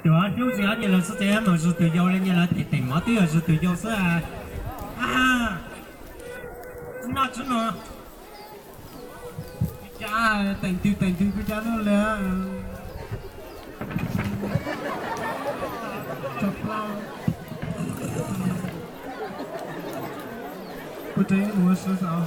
Yuav hnub tsis ob nyias lawv xwb ces mus zug tus yau li nyias lawv tes tes mov twb yog zug tus yau xwb. Noj tsis no. Cas teem twg teem twg kuj cas lub li. Kuv tseem mus sawv xav.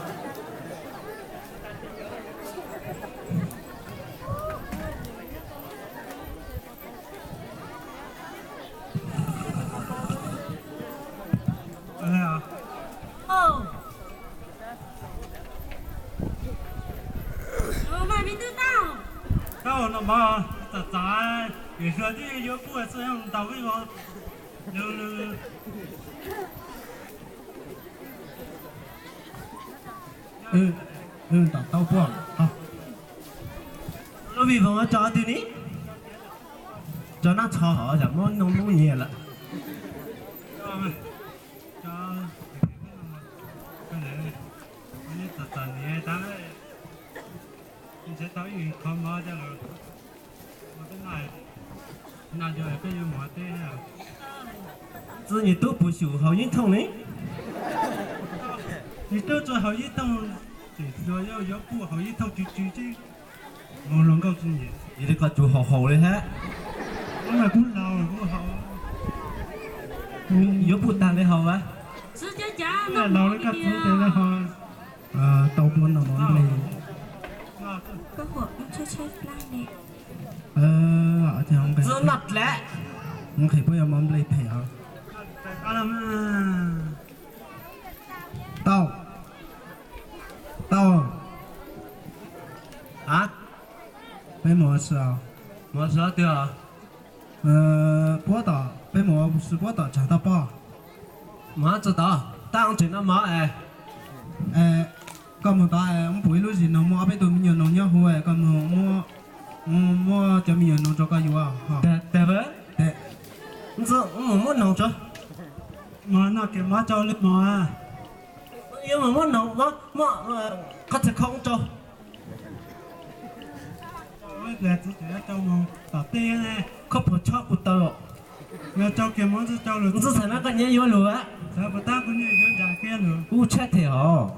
Tau no mas txom txom, vim hluas twb yuav puj xwb ntau vij os. Tom taub puaj. Lub vij voog tso twg ni? Tso nab txho hov yam muab noog nub nyias lawm. Ntxwv nyuag tub puas xyum haus yeeb thooj ne? Nyuag tub tsuas haus yeeb thooj, tseem hluas yuav puj haus yeeb thooj tsw tsw tsw. Mus hluas nkauj tsis nyiam. Yog li koj tsuas haus haus li hab. Kuv laus kuv haus. Yuav puj tag li haus a. Laus li koj txiv tes li haus. Tau puab no mov nplej. Txwv noj dlav. Nqhis puab yuav mov nplej phem os. Tau. Tau. A, peb mus ua si os. Mus ua si twg os? Puab tom, peb mus ua si puab tom tsag toj poj. Mus txog tod, tab ua tseem noj mov es. Koj mus tod es ua pum ib lub zis noog muaj ob peb tug me nyuam noog nyob huv es koj mus muab cov me nyuam noog rau koj yuav. Mus muab noog tso. Mus noj kev mov tsau li mog. Yuav mus muab noog, muab qhov txhia khoob tsau. Tom tej, koj puas chob kuv taw? Ntxwv txhais na koj nyiam yuav lug a. Ub tshab them os.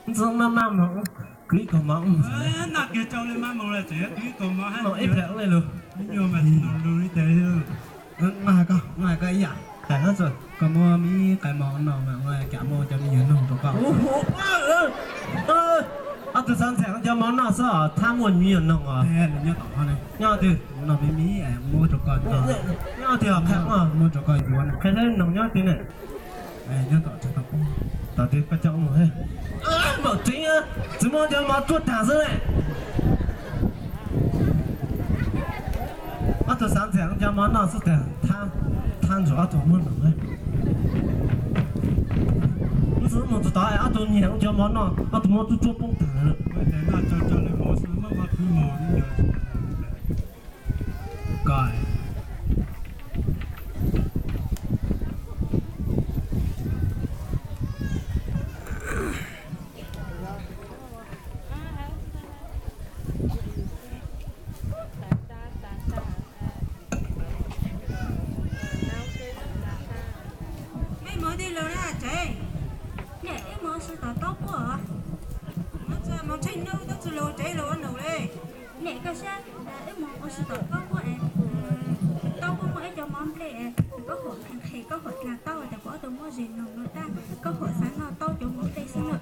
Ntxwv maj maj mus, kwv ib kaug mov. Ib pliag ua li lug. Koj muab me qais mov no mas ua cas muaj cov me nyuam noog rau koj. Ob tug xav ntxeev cov mov noj xwb os, thab muaj me nyuam noog os. Nyob twg? Noj me me, muab rau koj. Nyob twg os, qhia muab rau koj yuav. Qhia saib noog nyob twg ne? Nyob tom tsag toj poj. Tom twg koj coj mus. Npaum tseeb, tsis muab cov mov tsuag tag xwb ne. Ob tug xav ntxeev cov mov noj xwb tas, thab ntsuag ob tug muab noog. Ntxwv mus txog tod ob tug nyiag cov mov noj, ob tug muab tsuag tsuag poob tag lawm. Mej mus dib lug na tsev? Niam, wb mus ua si tom taub puab. Mus tsheej nub twb tsis lug tsev lug ua num li. Niam, koj saib, wb mus ua si tom taub puab es, taub puab muaj ib co mov nplej es, koj huam nqhis, koj huam dlaag taub tas kuv ob tug muab zes noog lug tag, koj huam xav noj taub cov mov nplej xwb na.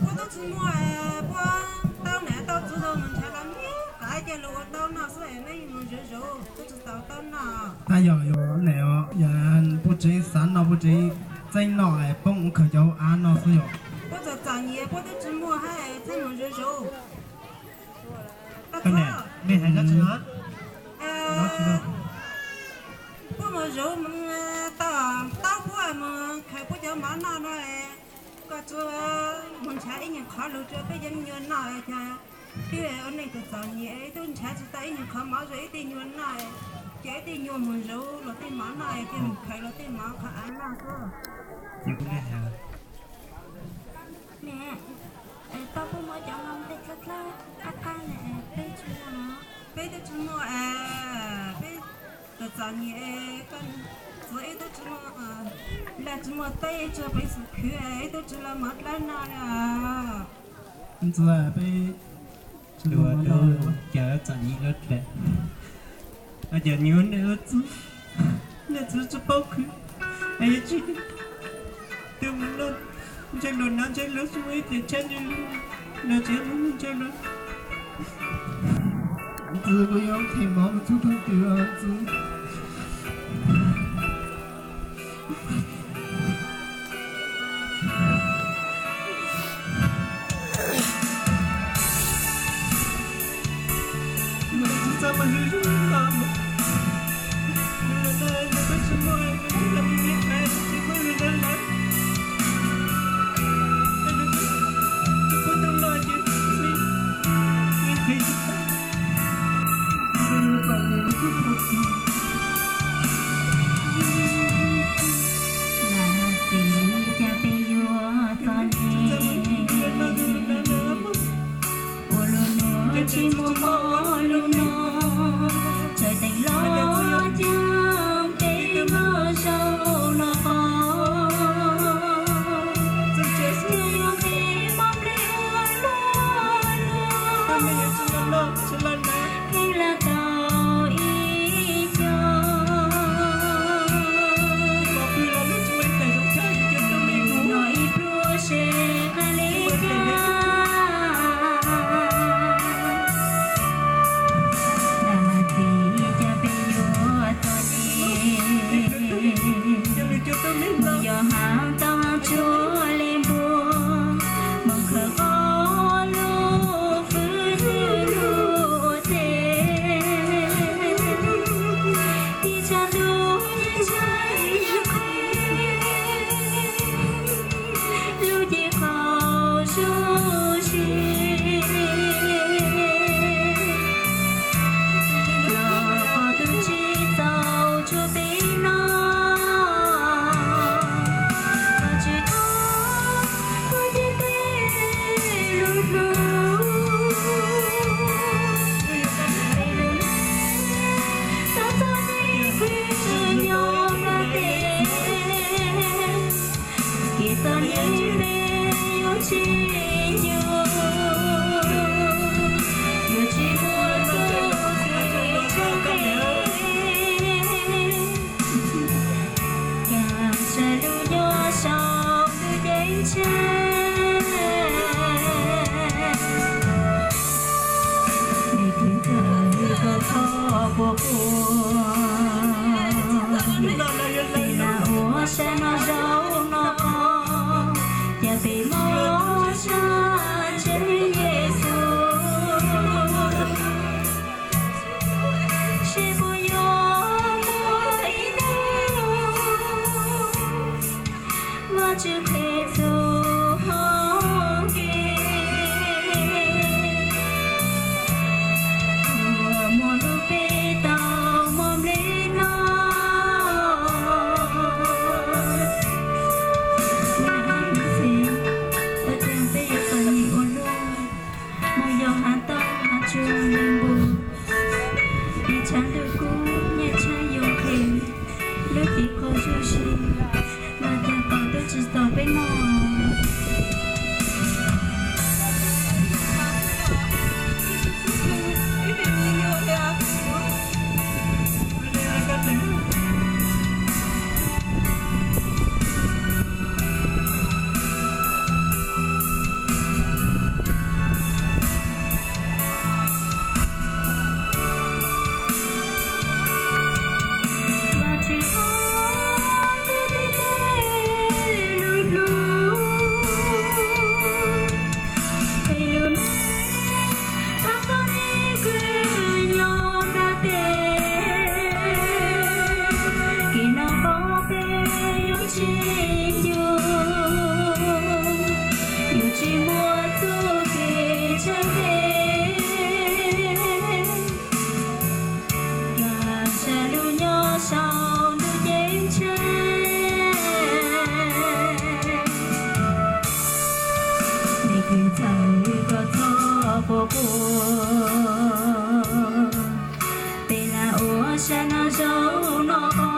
Puab twb tsis muaj, puab taub nam taub txwv tau mus nrhav los me qaib cia lug ua taub noj xwb es mej mus zuv zuv twb tsis tau taub noj. Tab yog yog ne, yog puj tseeb xav noj puj tseeb txeeb noj es poob khaws cov av noj xwb yog. Puab txom txom nyem puab twb tsis muaj hab txeeb mus zuv zuv. Mej hais dab tsi no? Puab mus zuv tau taub puab mus khaws puab cov mov noj no, koj tsuas mus nrhav ib nyuag qhov lug rua peb cov me nyuam noj, cov peb ua neej txom txom nyem twb nrhav tsis tau ib nyuag qhov mov rua ib tug nyuam noj, ces ib tug nyuam mus zuv luag tej mov noj, ces mus khaws luag tej mov qhov av noj xwb. Ne, tau pub muaj cov no dlej dlawb dlawb qab qab ne, peb tsis muaj. Peb twb tsis muaj, peb txom txom nyem, koj txuas ib tug tsis muaj, lag tsis muaj teb, tsuas peb xub khwv ib tug tsis los mov dlawb no li. Ntxuav peb tsis muaj cov txom nyem lawm. Cov nyuj nej ua txuj, nej txwv tsis paub khwv, es tsis twb mus noj ntseeg luag, noj ntseeg luag xwb, ib tias tshab ntseeg luag, luag tsev mus noj ntseeg luag. Ntxwv, kuv yuav them mov mus txug tug twg os ntxwv? Lam hais tias cas peb yuav txom nyem, ua lub nuj tsis muaj mob lub no, txawm teem los cas peb noj zaub noj qos, cas yuav peb mob nplej ua luaj luaj, pheej lam tau ib co. Noj ib pluag seb qab li cas, lam hais tias cas peb yuav txom nyem, mus yos hav tau hav tsuag li npua, mus khawm qhov lub fwj lub txej, ib txhia ntuj ntshai qhia lub cev qaug zoo siab, los qhov twg tsis txaus tsuas peb noj, los tsis tau puag tim peb lub hlub, peb lub neej txom txom nyem khwv nyob nram tes. Kev txom nyem peb yuav tsis yuav, yuav tsis muaj txoj kev tshaj, kam sawv lub nyob saum ntuj ceeb tsheej. Nws khwv txawv kawg kho quas quas, peb lam ua sab noj zaub noj qos, cas peb mob sab ntseeg Yexus, seb puas yuav muaj ib hnub Vajtswv qhia txhua hauv kev, tsuas muaj lub peb tau mob nplej no, ua cas peb yuav txom nyem ua luaj, mus yos hav tau hav tsuag li npua, ib txhia ntuj kub nyiaj tshaj yoo qhev, lub cev qaug zoo siab, los cas pom twb tsis txaus peb noj. Sab no zaum no ko,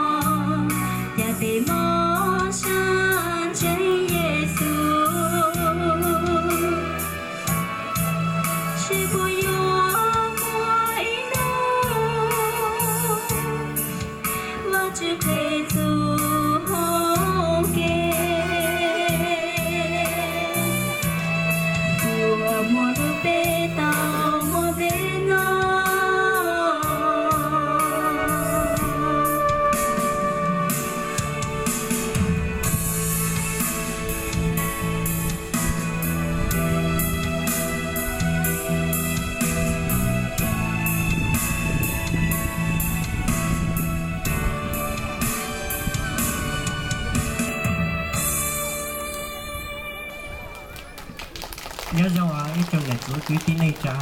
cas peb mob sab ntseeg Yexus, seb puas yuav muaj ib hnub Vajtswv qhia txuj hauv kev, puas muaj lub peb tau muaj peb no. Nyob zoo ib tsoom niam txiv kwv tij neej tsa.